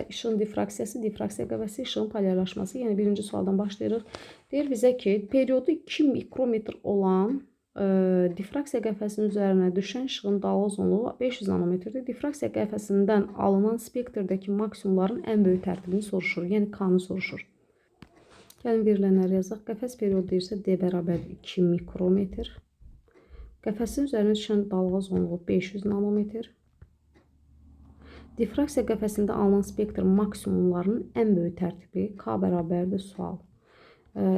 İşığın difraksiyası, difraksiya qəfəsi, işığın polyarlaşması. Yəni birinci sualdan başlayırıq. Deyir bizə ki, periodu 2 mikrometr olan difraksiya qəfəsinin üzərinə düşən işığın dalğa uzunluğu 500 nanometrdir. Difraksiya qəfəsindən alınan spektrdəki maksimumların ən böyük tərtibini soruşur. Yəni K-nı soruşur. Gəlin verilənləri yazaq. Qəfəs periodu deyirsə D bərabərdir 2 mikrometr. Qəfəsin üzərinə düşən dalğa uzunluğu 500 nanometr. Difraksiya qəfəsində alınan spektr maksimumlarının ən böyük tərtibi K bərabərdir sual.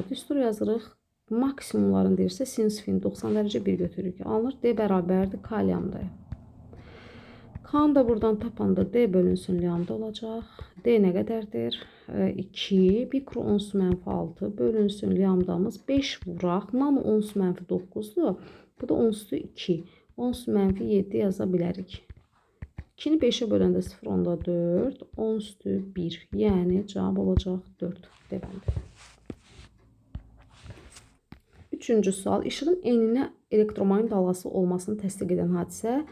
Düstur yazırıq. Maksimumların deyirsə sinus fin 90 dərəcə 1 götürürük. Alınır D bərabərdir K lambdaya. K-nı da buradan tapanda D bölünsün lambda olacaq. D nə qədərdir? 2 mikro 10 mənfi 6 bölünsün lambdamız 5 vuraq. Nano 10 mənfi 9-dur. Bu da 10 2. 10 mənfi 7 yaza bilərik. 2-ni 5-ə böləndə 0,4, 10 üstü 1. Yəni cavab olacaq 4 D bəndi. Üçüncü sual. İşığın eninə elektromaqnit dalğası olmasını təsdiq edən hadisə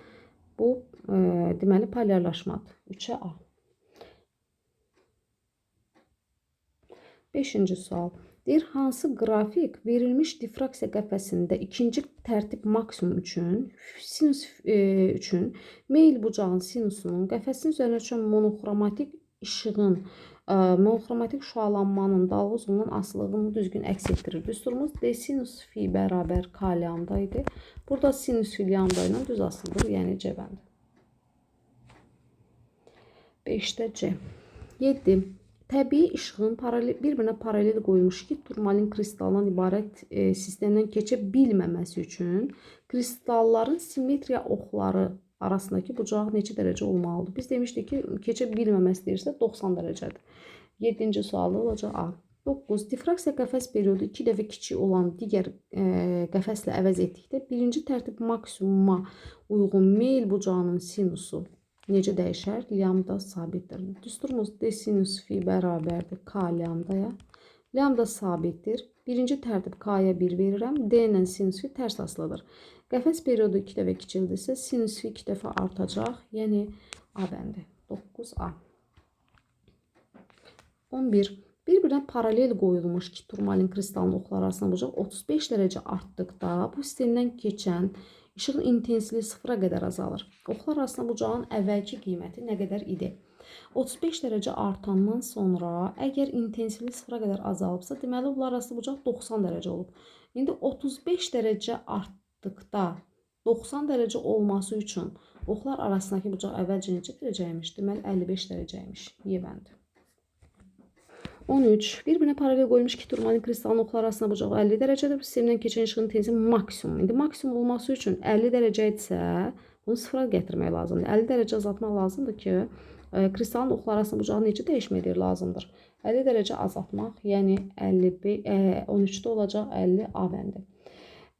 bu deməli polyarlaşmadır. 3-ə A. Beşinci sual. Deyir, hansı qrafik verilmiş difraksiya qəfəsində ikinci tərtib maksimum üçün, sinus üçün meyl bucağın sinusunun qəfəsin üzərinə düşən monoxromatik işığın, monoxromatik şüalanmanın dalğa uzunluğunun asılılığını düzgün əks etdirir. Düsturumuz D sinus fi bərabər K lambda idi. Burada sinus fi lambda ilə düz asılıdır, yəni C bəndi. 5-də C. 7. Təbii işığın bir-birinə paralel qoyulmuş iki turmalin kristalından ibarət sistemdən keçə bilməməsi üçün kristalların simmetriya oxları arasındakı bucaq neçə dərəcə olmalıdır? Biz demişdik ki, keçə bilməməsi deyirsə 90 dərəcədir. 7-ci sualı olacaq A. 9. Difraksiya qəfəs periodu 2 dəfə kiçik olan digər qəfəslə əvəz etdikdə birinci tərtib maksimuma uyğun meyl bucağının sinusu necə dəyişər? Lambda sabitdir. Düsturumuz D sinus fi bərabərdir K lambdaya. Lambda sabitdir. Birinci tərtib K-ya 1 verirəm. D ilə sinus fi tərs asılıdır. Qəfəs periodu 2 dəfə kiçildirsə, sinus fi 2 dəfə artacaq. Yəni A bəndi. 9A. 11. Bir-birinə paralel qoyulmuş iki turmalin kristalının oxları arasında bucaq 35 dərəcə artdıqda bu sistemdən keçən işığın intensivliyi sıfıra qədər azalır. Oxlar arasında bucağın əvvəlki qiyməti nə qədər idi? 35 dərəcə artandan sonra əgər intensivlik sıfıra qədər azalıbsa, deməli bunlar arasında bucaq 90 dərəcə olub. İndi 35 dərəcə artdıqda 90 dərəcə olması üçün oxlar arasındakı bucaq əvvəlcə neçə dərəcə imiş? Deməli 55 dərəcə imiş. Y bəndi. 13. Bir-birinə paralel qoyulmuş iki turmalin kristalının oxları arasında bucaq 50 dərəcədir. Bu sistemdən keçən işığın intensivi maksimum. İndi maksimum olması üçün 50 dərəcə idisə, bunu sıfıra gətirmək lazımdır. 50 dərəcə azaltmaq lazımdır ki, kristalın oxları arasında bucağı necə dəyişmək lazımdır? 50 dərəcə azaltmaq, yəni 13-də olacaq 50 A bəndi.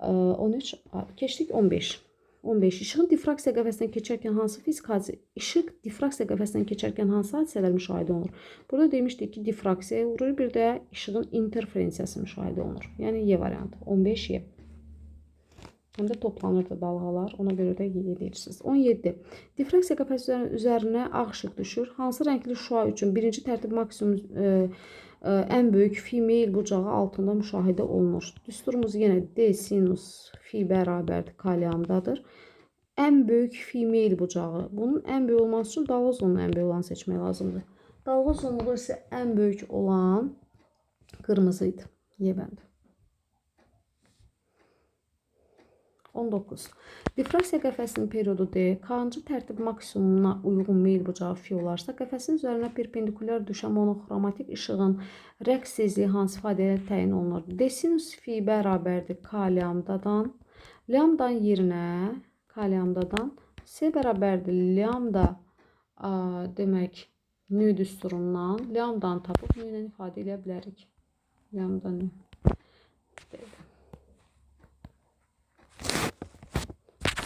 13 A. Keçdik 15. 15. İşığın difraksiya qəfəsindən keçərkən hansı fizik hadisə, işıq difraksiya qəfəsindən keçərkən hansı hadisələr müşahidə olunur? Burada demişdik ki, difraksiyaya vurur, bir də işığın interferensiyası müşahidə olunur. Yəni Y variantı. 15 Y. Həm də toplanırdı dalğalar. Ona görə də Y deyirsiniz. 17. Difraksiya qəfəsi üzərinə ağ işıq düşür. Hansı rəngli şüa üçün birinci tərtib maksimum ən böyük fi meyl bucağı altında müşahidə olunur. Düsturumuz yenə D sinus fi bərabərdir K lambdadır. Ən böyük fi meyl bucağı. Bunun ən böyük olması üçün dalğa uzunluğu ən böyük olanı seçmək lazımdır. Dalğa uzunluğu isə ən böyük olan qırmızı idi. Y bəndi. 19. Difraksiya qəfəsinin periodu D, K-cı tərtib maksimumuna uyğun meyl bucağı fi olarsa, qəfəsin üzərinə perpendikulyar düşən monoxromatik işığın rəqs tezliyi hansı ifadə ilə təyin olunur? D sinus fi bərabərdir K lambdadan. Lambdanın yerinə K lambdadan C bərabərdir lambda demək nü düsturundan lambdanı tapıb nü ilə ifadə edə bilərik. Lambda nü.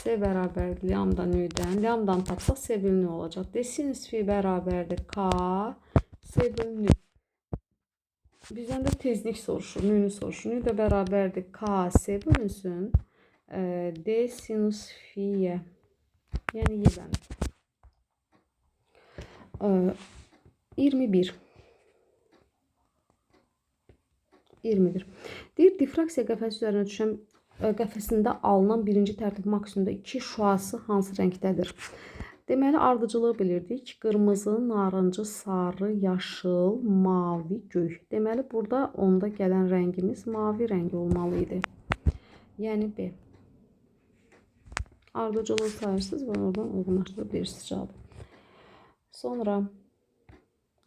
C bərabərdir lambda nüdən. Lambdanı tapsaq C bölü nü olacaq. D sinus fi bərabərdir K C bölü nü. Bizdən də tezlik soruşur, nünü soruşur. Nü də bərabərdir K C bölünsün D sinus fi-yə. Yəni Y bəndi. 21. 21. Deyir, difraksiya qəfəsi üzərinə düşən qəfəsində alınan birinci tərtib maksimumda 2 şüası hansı rəngdədir? Deməli, ardıcılığı bilirdik. Qırmızı, narıncı, sarı, yaşıl, mavi, göy. Deməli, burada onda gələn rəngimiz mavi rəngi olmalı idi. Yəni, B. Ardıcılığı sayırsınız və oradan uyğunlaşdıra bilirsiniz cavabı. Sonra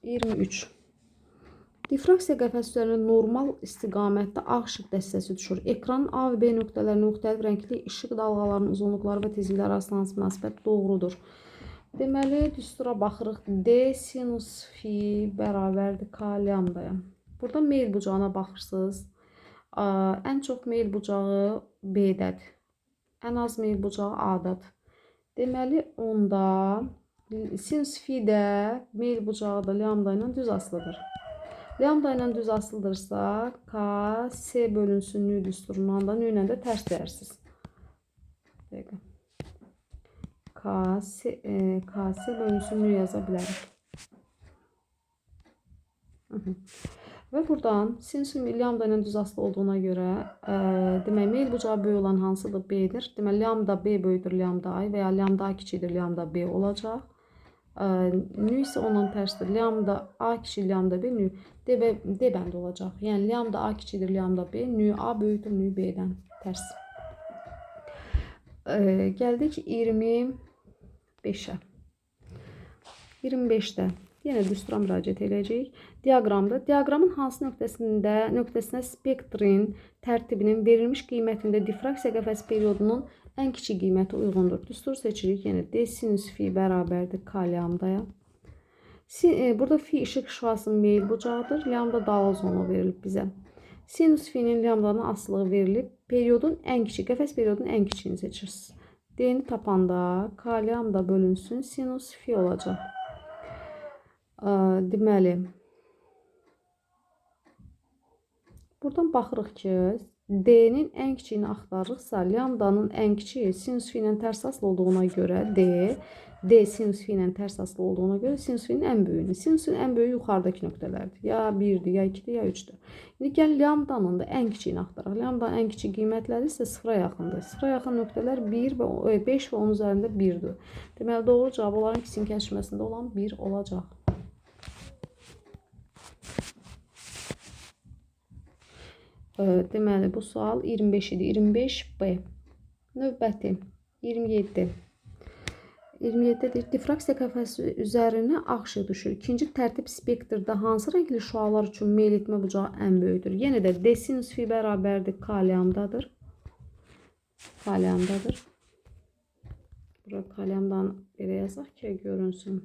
23. Difraksiya qəfəsi üzərinə normal istiqamətdə ağ işıq dəstəsi düşür. Ekranın A və B nöqtələrinin müxtəlif rəngli işıq dalğalarının uzunluqları və tezlikləri arasında hansı münasibət doğrudur? Deməli, düstura baxırıq. D sinus fi bərabərdir K lambdaya. Burada meyl bucağına baxırsınız. Ən çox meyl bucağı B-dədir. Ən az meyl bucağı A-dadır. Deməli, onda sinus fi də meyl bucağı da lambda ilə düz asılıdır. Lambda ilə düz asılıdırsa, K, C bölünsün nü düsturundan da nü ilə də tərs deyərsiniz. Dəqiqə. K, C bölünsün nü yaza bilərik. Və buradan sinusun lambda ilə düz asılı olduğuna görə, demək, meyl bucağı böyük olan hansıdır? B-dir. Demək, lambda B böyükdür lambda A və ya lambda A kiçikdir lambda B olacaq. Nü isə ondan tərsdir. Lambda A kiçik lambda B, nü D, D bəndi olacaq. Yəni, lambda A kiçikdir lambda B, nü A böyükdür nü B-dən tərs. Gəldik 25-ə. 25-də yenə düstura müraciət edəcəyik. Diaqramda. Diaqramın hansı nöqtəsinə spektrin tərtibinin verilmiş qiymətində difraksiya qəfəsi periodunun ən kiçik qiyməti uyğundur. Düstur seçirik. Yəni D sinus fi bərabərdir K lambdaya. Burada fi işıq şüasının meyl bucağıdır. Lambda dalğa uzunluğu verilib bizə. Sinus fi'nin lambdanın asılığı verilib. Periodun ən kiçik, qəfəs periodunun ən kiçiyini seçirsiniz. D-ni tapanda K lambda bölünsün sinus fi olacaq. Deməli, buradan baxırıq ki, D-nin ən kiçiyini axtarırıqsa, lambdanın ən kiçiyi sinus fi ilə tərs asılı olduğuna görə D sinus fi ilə tərs asılı olduğuna görə sinus fi-nin ən böyüyünü. Sinusun ən böyüyü yuxarıdakı nöqtələrdir. Ya 1-dir, ya 2-dir, ya 3-dür. İndi gəl lambdanın da ən kiçiyini axtaraq. Lambdanın ən kiçik qiymətləri isə 0-a yaxındır. 0-a yaxın nöqtələr 1 və 5 və onun üzərində 1-dir. Deməli, doğru cavab onların ikisinin kəsişməsində olan 1 olacaq. Deməli, bu sual 25 idi. 25B. Növbəti 27. 27-də deyir, difraksiya qəfəsi üzərinə ağ işıq düşür. İkinci tərtib spektrdə hansı rəngli şüalar üçün meyl etmə bucağı ən böyükdür? Yenə də D sinus fi bərabərdir K lambdadır. K lambdadır. Bura K lambdanı belə yazaq ki, görünsün.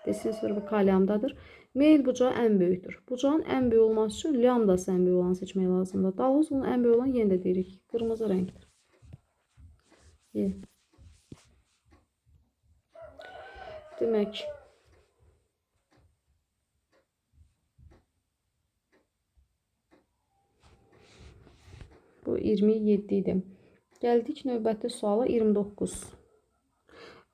D sinus fi K lambdadır. Meyl bucağı ən böyükdür. Bucağın ən böyük olması üçün lambdası ən böyük olanı seçmək lazımdır. Dalğa uzunluğu ən böyük olan yenə də deyirik ki, qırmızı rəngdir. Y. Demək, bu 27 idi. Gəldik növbəti suala 29.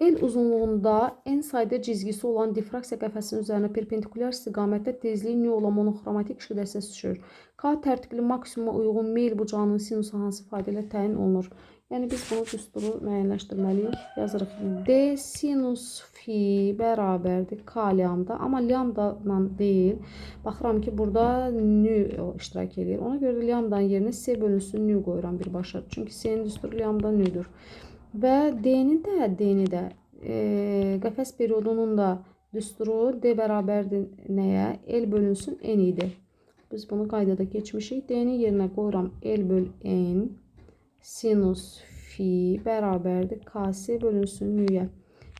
El uzunluğunda n sayda cizgisi olan difraksiya qəfəsinin üzərinə perpendikulyar istiqamətdə tezliyi nü olan monoxromatik işıq dəstəsi düşür. K tərtibli maksimuma uyğun meyl bucağının sinusu hansı ifadə ilə təyin olunur? Yəni, biz bunu düsturu müəyyənləşdirməliyik. Yazırıq D sinus fi bərabərdir K lambda. Amma lambda ilə deyil. Baxıram ki, burada nü iştirak edir. Ona görə də lambdanın yerinə C bölünsün nü qoyuram birbaşa. Çünki C-nin düsturu lambda nüdür. Və D-ni də qəfəs periodunun da düsturu D bərabərdir nəyə? L bölünsün N idi. Biz bunu qaydada keçmişik. D-nin yerinə qoyuram L böl N sinus fi bərabərdir KC bölünsün nüyə.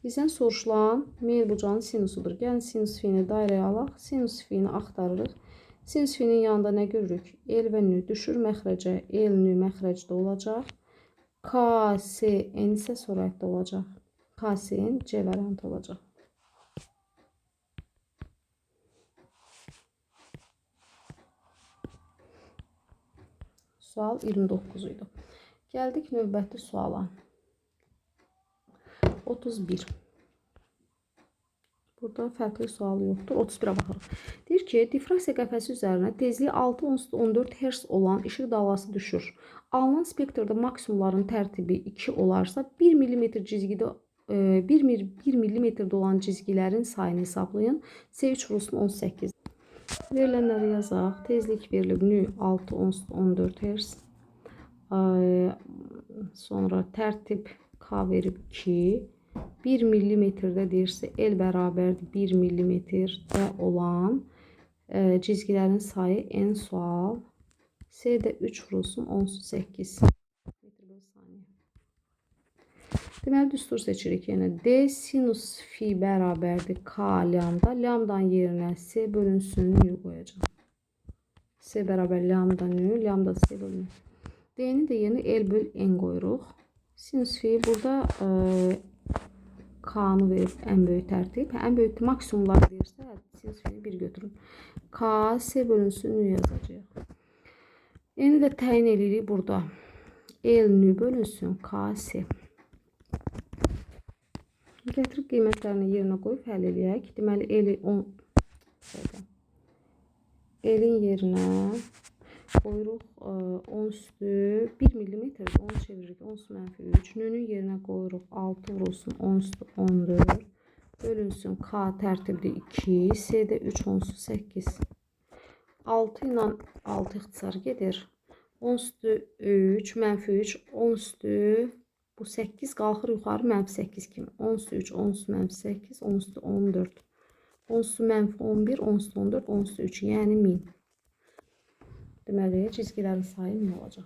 Bizdən soruşulan meyl bucağının sinusudur. Gəlin sinus fi-ni dairəyə alaq. Sinus fi-ni axtarırıq. Sinus fi-nin yanında nə görürük? L və nü düşür məxrəcə. L nü məxrəcdə olacaq. K, C, N isə sürətdə olacaq. K, C, N, C variantı olacaq. Sual 29 idi. Gəldik növbəti suala. 31. Burada Burada fərqli sual yoxdur. 31-ə baxırıq. Deyir ki, difraksiya qəfəsi üzərinə tezliyi 6,14 Hz olan işıq dalğası düşür. Alınan spektrdə maksimumların tərtibi 2 olarsa, 1 mm cizgidə 1 mm-də olan cizgilərin sayını hesablayın. C3 vurulsun 18. Verilənləri yazaq. Tezlik verilib nü 6,14 Hz. Sonra tərtib K verib 2. 1 millimetrdə deyirsə L bərabərdir 1 millimetrdə olan cizgilərin sayı N sual. C də 3 vurulsun 18 metr bölü saniyə. Deməli düstur seçirik. Yəni D sinus fi bərabərdir K lambda. Lambdanın yerinə C bölünsün nü qoyacağam. C bərabər lambda nü, lambda C bölü nü. D-nin də yerinə L böl N qoyuruq. Sinus fi burada K-nı verib ən böyük tərtib. Ən böyük maksimumlar deyirsə, sinus fi-ni 1 götürün. K, C bölünsün nü yazacağıq. N-i də təyin eləyirik burada. L nü bölünsün K, C. Gətirib qiymətlərini yerinə qoyub həll eləyək. Deməli, L-i 10 L-in yerinə qoyuruq 10 üstü 1 millimetrdir. 10 çeviririk. 10 üstü mənfi 3. Nünün yerinə qoyuruq 6 vurulsun 10 üstü 14. Bölünsün K tərtibli 2. C-də 3 10 üstü 8. 6 ilə 6 ixtisar gedir. 10 üstü 3 mənfi 3. 10 üstü bu 8 qalxır yuxarı mənfi 8 kimi. 10 üstü 3 10 üstü mənfi 8 10 üstü 14. 10 üstü mənfi 11 10 üstü 14 10 üstü 3 yəni 1000. Deməli, cizgilərin sayı 1000 olacaq.